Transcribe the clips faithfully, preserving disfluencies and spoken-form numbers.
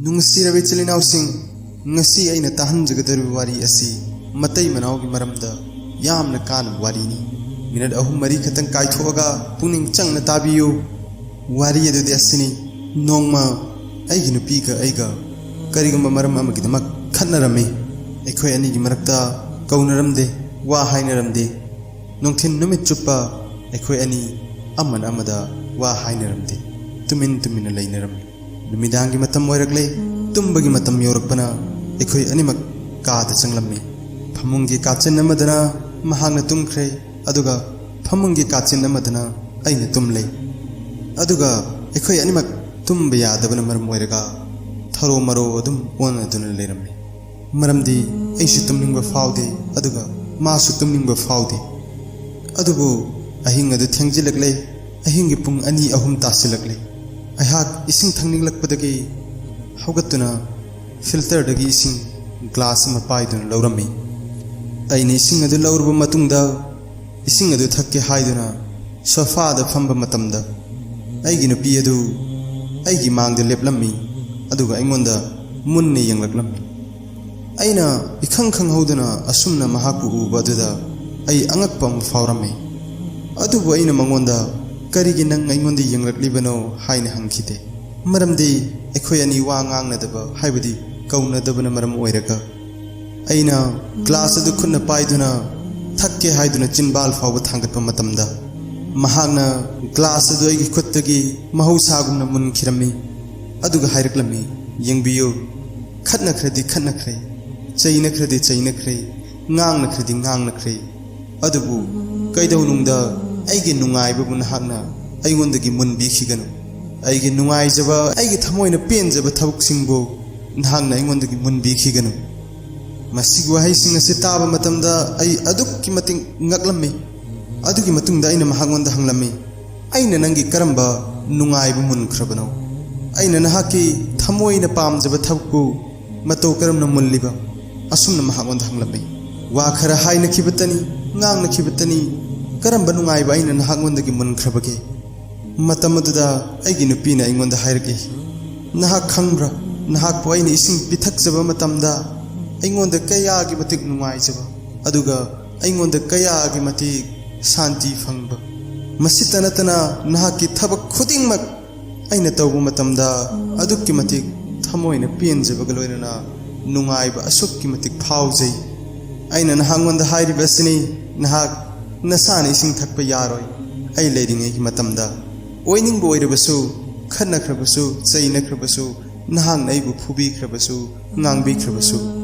ꯅꯨꯡꯁꯤꯔꯕ ꯏꯆꯤꯜ ꯏꯅꯥꯎꯁꯤꯡ, ꯉꯁꯤ ꯑꯩꯅ ꯇꯥꯍꯟꯖꯒꯗꯧꯔꯤꯕ ꯋꯥꯔꯤ ꯑꯁꯤ ꯃꯇꯩ ꯃꯅꯥꯎꯒꯤ ꯃꯔꯝꯗ ꯌꯥꯝꯅ ꯀꯥꯟꯅꯕ ꯋꯥꯔꯤꯅꯤ꯫ ꯃꯤꯅꯠ ꯑꯍꯨꯝ ꯃꯔꯤ ꯈꯛꯇꯪ ꯀꯥꯏꯊꯣꯛꯑꯒ ꯄꯨꯛꯅꯤꯡ ꯆꯪꯅ ꯇꯥꯕꯤꯌꯨ꯫ ꯋꯥꯔꯤ ꯑꯗꯨꯗꯤ ꯑꯁꯤꯅꯤ: ꯅꯣꯡꯃ ꯑꯩꯒꯤ ꯅꯨꯄꯤꯒ ꯑꯩꯒ ꯀꯔꯤꯒꯨꯝꯕ ꯃꯔꯝ ꯑꯃꯒꯤꯗꯃꯛ ꯈꯠꯅꯔꯝꯃꯤ꯫ ꯑꯩꯈꯣꯏ ꯑꯅꯤꯒꯤ ꯃꯔꯛꯇ ꯀꯧꯅꯔꯝꯗꯦ, ꯋꯥ ꯍꯥꯏꯅꯔꯝꯗꯦ꯫ ꯅꯨꯡꯊꯤꯜ ꯅꯨꯃꯤꯠ ꯆꯨꯞꯄ ꯑꯩꯈꯣꯏ ꯑꯅꯤ ꯑꯃꯅ ꯑꯃꯗ ꯋꯥ ꯍꯥꯏꯅꯔꯝꯗꯦ, ꯇꯨꯃꯤꯟ ꯇꯨꯃꯤꯟꯅ ꯂꯩꯅꯔꯝꯃꯤ꯫ ꯅꯨꯃꯤꯗꯥꯡꯒꯤ ꯃꯇꯝ ꯑꯣꯏꯔꯛꯂꯦ꯫ ꯇꯨꯝꯕꯒꯤ ꯃꯇꯝ ꯌꯧꯔꯛꯄꯅ ꯑꯩꯈꯣꯏ ꯑꯅꯤꯃꯛ ꯀꯥꯗ ꯆꯪꯂꯝꯃꯤ꯫ ꯐꯃꯨꯡꯒꯤ ꯀꯥꯆꯤꯟ ꯑꯃꯗꯅ ꯃꯍꯥꯛꯅ ꯇꯨꯝꯈ꯭ꯔꯦ, ꯑꯗꯨꯒ ꯐꯃꯨꯡꯒꯤ ꯀꯥꯆꯤꯟ ꯑꯃꯗꯅ ꯑꯩꯅ ꯇꯨꯝꯂꯦ꯫ ꯑꯗꯨꯒ ꯑꯩꯈꯣꯏ ꯑꯅꯤꯃꯛ ꯇꯨꯝꯕ ꯌꯥꯗꯕꯅ ꯃꯔꯝ ꯑꯣꯏꯔꯒ ꯊꯔꯣ ꯃꯔꯣ ꯑꯗꯨꯝ ꯑꯣꯟꯅꯗꯨꯅ ꯂꯩꯔꯝꯃꯤ꯫ ꯃꯔꯝꯗꯤ ꯑꯩꯁꯨ ꯇꯨꯝꯅꯤꯡꯕ ꯐꯥꯎꯗꯦ, ꯑꯗꯨꯒ ꯃꯥꯁꯨ ꯇꯨꯝꯅꯤꯡꯕ ꯐꯥꯎꯗꯦ꯫ ꯑꯗꯨꯕꯨ ꯑꯍꯤꯡ ꯑꯗꯨ ꯊꯦꯡꯖꯤꯜꯂꯛꯂꯦ꯫ ꯑꯍꯤꯡꯒꯤ ꯄꯨꯡ ꯑꯅꯤ ꯑꯍꯨꯝ ꯇꯥꯁꯤꯜꯂꯛꯂꯦ꯫ ꯑꯩꯍꯥꯛ ꯏꯁꯤꯡ ꯊꯛꯅꯤꯡꯂꯛꯄꯗꯒꯤ ꯍꯧꯒꯠꯇꯨꯅ ꯐꯤꯜꯇꯔꯗꯒꯤ ꯏꯁꯤꯡ ꯒ꯭ꯂꯥꯁ ꯑꯃ ꯄꯥꯏꯗꯨꯅ ꯂꯧꯔꯝꯃꯤ꯫ ꯑꯩꯅ ꯏꯁꯤꯡ ꯑꯗꯨ ꯂꯧꯔꯕ ꯃꯇꯨꯡꯗ, ꯏꯁꯤꯡ ꯑꯗꯨ ꯊꯛꯀꯦ ꯍꯥꯏꯗꯨꯅ ꯁꯣꯐꯥꯗ ꯐꯝꯕ ꯃꯇꯝꯗ, ꯑꯩꯒꯤ ꯅꯨꯄꯤ ꯑꯗꯨ ꯑꯩꯒꯤ ꯃꯥꯡꯗ ꯂꯦꯞꯂꯝꯃꯤ, ꯑꯗꯨꯒ ꯑꯩꯉꯣꯟꯗ ꯃꯨꯟꯅ ꯌꯦꯡꯂꯛꯂꯝꯃꯤ꯫ ꯑꯩꯅ ꯏꯈꯪ ꯈꯪꯍꯧꯗꯅ ꯑꯁꯨꯝꯅ ꯃꯍꯥꯛꯄꯨ ꯎꯕ ꯑꯗꯨꯗ ꯑꯩ ꯑꯉꯛꯄ ꯑꯃ ꯐꯥꯎꯔꯝꯃꯤ꯫ ꯑꯗꯨꯕꯨ ꯑꯩꯅ ꯃꯉꯣꯟꯗ, "ꯀꯔꯤꯒꯤ ꯅꯪ ꯑꯩꯉꯣꯟꯗ ꯌꯦꯡꯂꯛꯂꯤꯕꯅꯣ?" ꯍꯥꯏꯅ ꯍꯪꯈꯤꯗꯦ꯫ ꯃꯔꯝꯗꯤ ꯑꯩꯈꯣꯏ ꯑꯅꯤ ꯋꯥ ꯉꯥꯡꯅꯗꯕ, ꯍꯥꯏꯕꯗꯤ ꯀꯧꯅꯗꯕꯅ ꯃꯔꯝ ꯑꯣꯏꯔꯒ꯫ ꯑꯩꯅ ꯒ꯭ꯂꯥꯁ ꯑꯗꯨ ꯈꯨꯠꯅ ꯄꯥꯏꯗꯨꯅ ꯊꯛꯀꯦ ꯍꯥꯏꯗꯨꯅ ꯆꯤꯟꯕꯥꯜ ꯐꯥꯎꯕ ꯊꯥꯡꯒꯠꯄ ꯃꯇꯝꯗ, ꯃꯍꯥꯛꯅ ꯒ꯭ꯂꯥꯁ ꯑꯗꯨ ꯑꯩꯒꯤ ꯈꯨꯠꯇꯒꯤ ꯃꯍꯧꯁꯥꯒꯨꯝꯅ ꯃꯨꯟꯈꯤꯔꯝꯃꯤ꯫ ꯑꯗꯨꯒ ꯍꯥꯏꯔꯛꯂꯝꯃꯤ, "ꯌꯦꯡꯕꯤꯌꯨ, ꯈꯠꯅꯈ꯭ꯔꯗꯤ ꯈꯠꯅꯈ꯭ꯔꯦ, ꯆꯩꯅꯈ꯭ꯔꯗꯤ ꯆꯩꯅꯈ꯭ꯔꯦ, ꯉꯥꯡꯅꯈ꯭ꯔꯗꯤ ꯉꯥꯡꯅꯈ꯭ꯔꯦ, ꯑꯗꯨꯕꯨ ꯀꯩꯗꯧꯅꯨꯡꯗ ꯑꯩꯒꯤ ꯅꯨꯡꯉꯥꯏꯕꯕꯨ ꯅꯍꯥꯛꯅ ꯑꯩꯉꯣꯟꯗꯒꯤ ꯃꯨꯟꯕꯤꯈꯤꯒꯅꯨ꯫ ꯑꯩꯒꯤ ꯅꯨꯡꯉꯥꯏꯖꯕ, ꯑꯩꯒꯤ ꯊꯃꯣꯏꯅ ꯄꯦꯟꯖꯕ ꯊꯕꯛꯁꯤꯡꯕꯨ ꯅꯍꯥꯛꯅ ꯑꯩꯉꯣꯟꯗꯒꯤ ꯃꯨꯟꯕꯤꯈꯤꯒꯅꯨ"꯫ ꯃꯁꯤꯒꯤ ꯋꯥꯍꯩꯁꯤꯡ ꯑꯁꯤ ꯇꯥꯕ ꯃꯇꯝꯗ ꯑꯩ ꯑꯗꯨꯛꯀꯤ ꯃꯇꯤꯛ ꯉꯛꯂꯝꯃꯤ꯫ ꯑꯗꯨꯒꯤ ꯃꯇꯨꯡꯗ ꯑꯩꯅ ꯃꯍꯥꯛꯉꯣꯟꯗ ꯍꯪꯂꯝꯃꯤ, "ꯑꯩꯅ ꯅꯪꯒꯤ ꯀꯔꯝꯕ ꯅꯨꯡꯉꯥꯏꯕ ꯃꯨꯟꯈ꯭ꯔꯕꯅꯣ? ꯑꯩꯅ ꯅꯍꯥꯛꯀꯤ ꯊꯃꯣꯏꯅ ꯄꯥꯝꯖꯕ ꯊꯕꯛꯄꯨ ꯃꯇꯧ ꯀꯔꯝꯅ ꯃꯨꯜꯂꯤꯕ?" ꯑꯁꯨꯝꯅ ꯃꯍꯥꯛꯉꯣꯟꯗ ꯍꯪꯂꯝꯃꯤ꯫ "ꯋꯥ ꯈꯔ ꯍꯥꯏꯅꯈꯤꯕꯇꯅꯤ, ꯉꯥꯡꯅꯈꯤꯕꯇꯅꯤ, ꯀꯔꯝꯕ ꯅꯨꯡꯉꯥꯏꯕ ꯑꯩꯅ ꯅꯍꯥꯛꯉꯣꯟꯗꯒꯤ ꯃꯨꯟꯈ꯭ꯔꯕꯒꯦ?" ꯃꯇꯝ ꯑꯗꯨꯗ ꯑꯩꯒꯤ ꯅꯨꯄꯤꯅ ꯑꯩꯉꯣꯟꯗ ꯍꯥꯏꯔꯛꯏ, "ꯅꯍꯥꯛ ꯈꯪꯕ꯭ꯔꯥ? ꯅꯍꯥꯛꯄꯨ ꯑꯩꯅ ꯏꯁꯤꯡ ꯄꯤꯊꯛꯆꯕ ꯃꯇꯝꯗ ꯑꯩꯉꯣꯟꯗ ꯀꯌꯥꯒꯤ ꯃꯇꯤꯛ ꯅꯨꯡꯉꯥꯏꯖꯕ, ꯑꯗꯨꯒ ꯑꯩꯉꯣꯟꯗ ꯀꯌꯥꯒꯤ ꯃꯇꯤꯛ ꯁꯥꯟꯇꯤ ꯐꯪꯕ꯫ ꯃꯁꯤꯇ ꯅꯠꯇꯅ, ꯅꯍꯥꯛꯀꯤ ꯊꯕꯛ ꯈꯨꯗꯤꯡꯃꯛ ꯑꯩꯅ ꯇꯧꯕ ꯃꯇꯝꯗ ꯑꯗꯨꯛꯀꯤ ꯃꯇꯤꯛ ꯊꯃꯣꯏꯅ ꯄꯦꯟꯖꯕꯒ ꯂꯣꯏꯅꯅ ꯅꯨꯡꯉꯥꯏꯕ ꯑꯁꯨꯛꯀꯤ ꯃꯇꯤꯛ ꯐꯥꯎꯖꯩ꯫ ꯑꯩꯅ ꯅꯍꯥꯛꯉꯣꯟꯗ ꯍꯥꯏꯔꯤꯕ ꯑꯁꯤꯅꯤ, ꯅꯍꯥꯛ ꯅꯁꯥꯅ ꯏꯁꯤꯡ ꯊꯛꯄ ꯌꯥꯔꯣꯏ꯫ ꯑꯩ ꯂꯩꯔꯤꯉꯩꯒꯤ ꯃꯇꯝꯗ ꯑꯣꯏꯅꯤꯡꯕ ꯑꯣꯏꯔꯕꯁꯨ, ꯈꯠꯅꯈ꯭ꯔꯕꯁꯨ, ꯆꯩꯅꯈ꯭ꯔꯕꯁꯨ, ꯅꯍꯥꯛꯅ ꯑꯩꯕꯨ ꯐꯨꯕꯤꯈ꯭ꯔꯕꯁꯨ, ꯉꯥꯡꯕꯤꯈ꯭ꯔꯕꯁꯨ,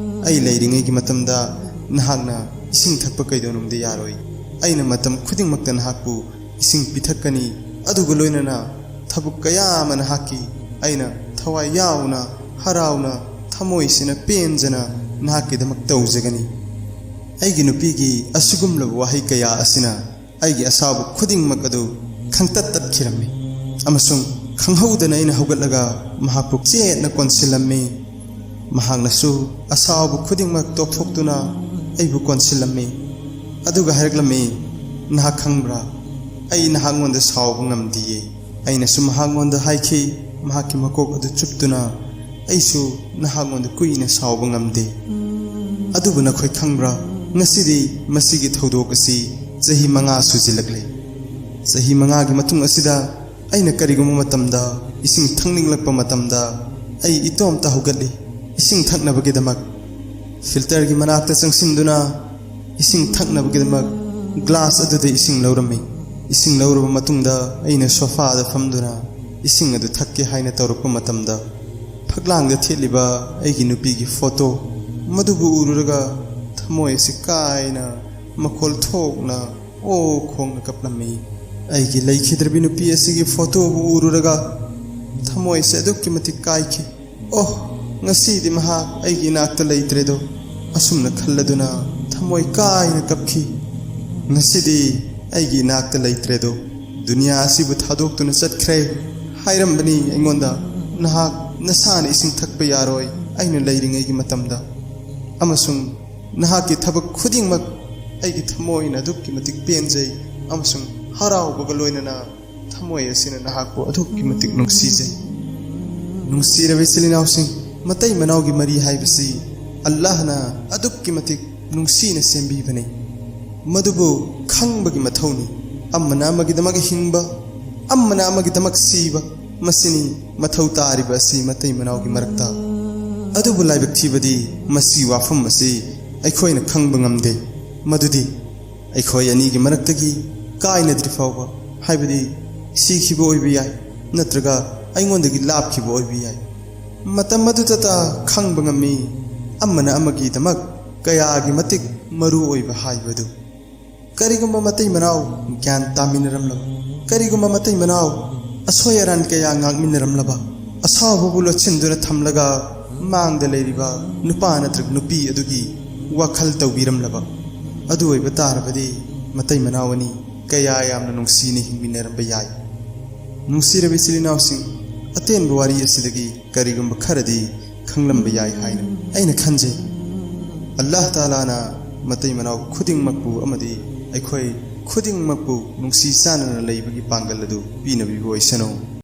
ꯑꯩ ꯂꯩꯔꯤꯉꯩꯒꯤ ꯃꯇꯝꯗ ꯅꯍꯥꯛꯅ ꯏꯁꯤꯡ ꯊꯛꯄ ꯀꯩꯗꯧꯅꯨꯡꯗ ꯌꯥꯔꯣꯏ꯫ ꯑꯩꯅ ꯃꯇꯝ ꯈꯨꯗꯤꯡꯃꯛꯇ ꯅꯍꯥꯛꯄꯨ ꯏꯁꯤꯡ ꯄꯤꯊꯛꯀꯅꯤ, ꯑꯗꯨꯒ ꯂꯣꯏꯅꯅ ꯊꯕꯛ ꯀꯌꯥ ꯑꯃ ꯅꯍꯥꯛꯀꯤ ꯑꯩꯅ ꯊꯋꯥꯏ ꯌꯥꯎꯅ, ꯍꯔꯥꯎꯅ, ꯊꯃꯣꯏꯁꯤꯅ ꯄꯦꯟꯖꯅ ꯅꯍꯥꯛꯀꯤꯗꯃꯛ ꯇꯧꯖꯒꯅꯤ꯫ ꯑꯩꯒꯤ ꯅꯨꯄꯤꯒꯤ ꯑꯁꯤꯒꯨꯝꯂꯕ ꯋꯥꯍꯩ ꯀꯌꯥ ꯑꯁꯤꯅ ꯑꯩꯒꯤ ꯑꯁꯥꯎꯕ ꯈꯨꯗꯤꯡꯃꯛ ꯑꯗꯨ ꯈꯪꯇꯠ ꯇꯠꯈꯤꯔꯝꯃꯤ, ꯑꯃꯁꯨꯡ ꯈꯪꯍꯧꯗꯅ ꯑꯩꯅ ꯍꯧꯒꯠꯂꯒ ꯃꯍꯥꯛꯄꯨ ꯆꯦꯠꯅ ꯀꯣꯟꯁꯤꯜꯂꯝꯃꯤ꯫ ꯃꯍꯥꯛꯅꯁꯨ ꯑꯁꯥꯎꯕ ꯈꯨꯗꯤꯡꯃꯛ ꯇꯣꯛꯊꯣꯛꯇꯨꯅ ꯑꯩꯕꯨ ꯀꯣꯟꯁꯤꯜꯂꯝꯃꯤ, ꯑꯗꯨꯒ ꯍꯥꯏꯔꯛꯂꯝꯃꯤ, "ꯅꯍꯥꯛ ꯈꯪꯕ꯭ꯔꯥ, ꯑꯩ ꯅꯍꯥꯛꯉꯣꯟꯗ ꯁꯥꯎꯕ ꯉꯝꯗꯤꯌꯦ"꯫ ꯑꯩꯅꯁꯨ ꯃꯍꯥꯛꯉꯣꯟꯗ ꯍꯥꯏꯈꯤ, ꯃꯍꯥꯛꯀꯤ ꯃꯀꯣꯛ ꯑꯗꯨ ꯆꯨꯞꯇꯨꯅ, "ꯑꯩꯁꯨ ꯅꯍꯥꯛꯉꯣꯟꯗ ꯀꯨꯏꯅ ꯁꯥꯎꯕ ꯉꯝꯗꯦ꯫ ꯑꯗꯨꯕꯨ ꯅꯈꯣꯏ ꯈꯪꯕ꯭ꯔꯥ, ꯉꯁꯤꯗꯤ ꯃꯁꯤꯒꯤ ꯊꯧꯗꯣꯛ ꯑꯁꯤ ꯆꯍꯤ ꯃꯉꯥ ꯁꯨꯖꯤꯜꯂꯛꯂꯦ꯫ ꯆꯍꯤ ꯃꯉꯥꯒꯤ ꯃꯇꯨꯡ ꯑꯁꯤꯗ ꯑꯩꯅ ꯀꯔꯤꯒꯨꯝꯕ ꯃꯇꯝꯗ ꯏꯁꯤꯡ ꯊꯛꯅꯤꯡꯂꯛꯄ ꯃꯇꯝꯗ ꯑꯩ ꯏꯇꯣꯝꯇ ꯍꯧꯒꯠꯂꯤ꯫ ꯏꯁꯤꯡ ꯊꯛꯅꯕꯒꯤꯗꯃꯛ ꯐꯤꯜꯇꯔꯒꯤ ꯃꯅꯥꯛꯇ ꯆꯪꯁꯤꯟꯗꯨꯅ ꯏꯁꯤꯡ ꯊꯛꯅꯕꯒꯤꯗꯃꯛ ꯒ꯭ꯂꯥꯁ ꯑꯗꯨꯗ ꯏꯁꯤꯡ ꯂꯧꯔꯝꯃꯤ꯫ ꯏꯁꯤꯡ ꯂꯧꯔꯕ ꯃꯇꯨꯡꯗ ꯑꯩꯅ ꯁꯣꯐꯥꯗ ꯐꯝꯗꯨꯅ ꯏꯁꯤꯡ ꯑꯗꯨ ꯊꯛꯀꯦ ꯍꯥꯏꯅ ꯇꯧꯔꯛꯄ ꯃꯇꯝꯗ, ꯐꯛꯂꯥꯡꯗ ꯊꯦꯠꯂꯤꯕ ꯑꯩꯒꯤ ꯅꯨꯄꯤꯒꯤ ꯐꯣꯇꯣ ꯃꯗꯨꯕꯨ ꯎꯔꯨꯔꯒ ꯊꯃꯣꯏ ꯑꯁꯤ ꯀꯥꯏꯅ ꯃꯈꯣꯜ ꯊꯣꯛꯅ ꯑꯣ ꯈꯣꯡꯅ ꯀꯞꯂꯝꯃꯤ꯫ ꯑꯩꯒꯤ ꯂꯩꯈꯤꯗ꯭ꯔꯕꯤ ꯅꯨꯄꯤ ꯑꯁꯤꯒꯤ ꯐꯣꯇꯣꯕꯨ ꯎꯔꯨꯔꯒ ꯊꯃꯣꯏꯁꯦ ꯑꯗꯨꯛꯀꯤ ꯃꯇꯤꯛ ꯀꯥꯏꯈꯤ꯫ "ꯑꯣꯍ, ꯉꯁꯤꯗꯤ ꯃꯍꯥꯛ ꯑꯩꯒꯤ ꯏꯅꯥꯛꯇ ꯂꯩꯇ꯭ꯔꯦꯗꯣ" ꯑꯁꯨꯝꯅ ꯈꯜꯂꯗꯨꯅ ꯊꯃꯣꯏ ꯀꯥꯏꯅ ꯀꯞꯈꯤ꯫ "ꯉꯁꯤꯗꯤ ꯑꯩꯒꯤ ꯏꯅꯥꯛꯇ ꯂꯩꯇ꯭ꯔꯦꯗꯣ, ꯗꯨꯅꯤꯌꯥ ꯑꯁꯤꯕꯨ ꯊꯥꯗꯣꯛꯇꯨꯅ ꯆꯠꯈ꯭ꯔꯦ꯫ ꯍꯥꯏꯔꯝꯕꯅꯤ ꯑꯩꯉꯣꯟꯗ, ꯅꯍꯥꯛ ꯅꯁꯥꯅ ꯏꯁꯤꯡ ꯊꯛꯄ ꯌꯥꯔꯣꯏ ꯑꯩꯅ ꯂꯩꯔꯤꯉꯩꯒꯤ ꯃꯇꯝꯗ, ꯑꯃꯁꯨꯡ ꯅꯍꯥꯛꯀꯤ ꯊꯕꯛ ꯈꯨꯗꯤꯡꯃꯛ ꯑꯩꯒꯤ ꯊꯃꯣꯏꯅ ꯑꯗꯨꯛꯀꯤ ꯃꯇꯤꯛ ꯄꯦꯟꯖꯩ, ꯑꯃꯁꯨꯡ ꯍꯔꯥꯎꯕꯒ ꯂꯣꯏꯅꯅ ꯊꯃꯣꯏ ꯑꯁꯤꯅ ꯅꯍꯥꯛꯄꯨ ꯑꯗꯨꯛꯀꯤ ꯃꯇꯤꯛ ꯅꯨꯡꯁꯤꯖꯩ"꯫ ꯅꯨꯡꯁꯤꯔꯕ ꯏꯆꯤꯜ ꯏꯅꯥꯎꯁꯤꯡ, ꯃꯇꯩ ꯃꯅꯥꯎꯒꯤ ꯃꯔꯤ ꯍꯥꯏꯕꯁꯤ ꯑꯜꯂꯥꯍꯅ ꯑꯗꯨꯛꯀꯤ ꯃꯇꯤꯛ ꯅꯨꯡꯁꯤꯅ ꯁꯦꯝꯕꯤꯕꯅꯤ꯫ ꯃꯗꯨꯕꯨ ꯈꯪꯕꯒꯤ ꯃꯊꯧꯅꯤ꯫ ꯑꯃꯅ ꯑꯃꯒꯤꯗꯃꯛ ꯍꯤꯡꯕ, ꯑꯃꯅ ꯑꯃꯒꯤꯗꯃꯛ ꯁꯤꯕ, ꯃꯁꯤꯅꯤ ꯃꯊꯧ ꯇꯥꯔꯤꯕ ꯑꯁꯤ ꯃꯇꯩ ꯃꯅꯥꯎꯒꯤ ꯃꯔꯛꯇ꯫ ꯑꯗꯨꯕꯨ ꯂꯥꯏꯕꯛ ꯊꯤꯕꯗꯤ, ꯃꯁꯤ ꯋꯥꯐꯝ ꯑꯁꯤ ꯑꯩꯈꯣꯏꯅ ꯈꯪꯕ ꯉꯝꯗꯦ꯫ ꯃꯗꯨꯗꯤ ꯑꯩꯈꯣꯏ ꯑꯅꯤꯒꯤ ꯃꯔꯛꯇꯒꯤ ꯀꯥꯏꯅꯗ꯭ꯔꯤ ꯐꯥꯎꯕ, ꯍꯥꯏꯕꯗꯤ ꯁꯤꯈꯤꯕ ꯑꯣꯏꯕ ꯌꯥꯏ, ꯅꯠꯇ꯭ꯔꯒ ꯑꯩꯉꯣꯟꯗꯒꯤ ꯂꯥꯞꯈꯤꯕ ꯑꯣꯏꯕ ꯌꯥꯏ꯫ ꯃꯇꯝ ꯑꯗꯨꯗꯇ ꯈꯪꯕ ꯉꯝꯃꯤ, ꯑꯃꯅ ꯑꯃꯒꯤꯗꯃꯛ ꯀꯌꯥꯒꯤ ꯃꯇꯤꯛ ꯃꯔꯨ ꯑꯣꯏꯕ ꯍꯥꯏꯕꯗꯨ꯫ ꯀꯔꯤꯒꯨꯝꯕ ꯃꯇꯩ ꯃꯅꯥꯎ ꯒ꯭ꯌꯥꯟ ꯇꯥꯃꯤꯟꯅꯔꯝꯂꯕ, ꯀꯔꯤꯒꯨꯝꯕ ꯃꯇꯩ ꯃꯅꯥꯎ ꯑꯁꯣꯏ ꯑꯔꯥꯟ ꯀꯌꯥ ꯉꯥꯛꯃꯤꯟꯅꯔꯝꯂꯕ, ꯑꯁꯥꯎꯕꯕꯨ ꯂꯣꯠꯁꯤꯟꯗꯨꯅ ꯊꯝꯂꯒ ꯃꯥꯡꯗ ꯂꯩꯔꯤꯕ ꯅꯨꯄꯥ ꯅꯠꯇ꯭ꯔꯒ ꯅꯨꯄꯤ ꯑꯗꯨꯒꯤ ꯋꯥꯈꯜ ꯇꯧꯕꯤꯔꯝꯂꯕ, ꯑꯗꯨ ꯑꯣꯏꯕ ꯇꯥꯔꯕꯗꯤ ꯃꯇꯩ ꯃꯅꯥꯎ ꯑꯅꯤ ꯀꯌꯥ ꯌꯥꯝꯅ ꯅꯨꯡꯁꯤꯅ ꯍꯤꯡꯃꯤꯟꯅꯔꯝꯕ ꯌꯥꯏ꯫ ꯅꯨꯡꯁꯤꯔꯕ ꯏꯆꯤꯜ ꯏꯅꯥꯎꯁꯤꯡ, ꯑꯇꯦꯟꯕ ꯋꯥꯔꯤ ꯑꯁꯤꯗꯒꯤ ꯀꯔꯤꯒꯨꯝꯕ ꯈꯔꯗꯤ ꯈꯪꯂꯝꯕ ꯌꯥꯏ ꯍꯥꯏꯅ ꯑꯩꯅ ꯈꯟꯖꯩ꯫ ꯑꯜꯂꯥꯍ ꯇꯥꯂꯥꯅ ꯃꯇꯩ ꯃꯅꯥꯎ ꯈꯨꯗꯤꯡꯃꯛꯄꯨ ꯑꯃꯗꯤ ꯑꯩꯈꯣꯏ ꯈꯨꯗꯤꯡꯃꯛꯄꯨ ꯅꯨꯡꯁꯤ ꯆꯥꯟꯅꯅ ꯂꯩꯕꯒꯤ ꯄꯥꯡꯒꯜ ꯑꯗꯨ ꯄꯤꯅꯕꯤꯕ ꯑꯣꯏꯁꯅꯨ꯫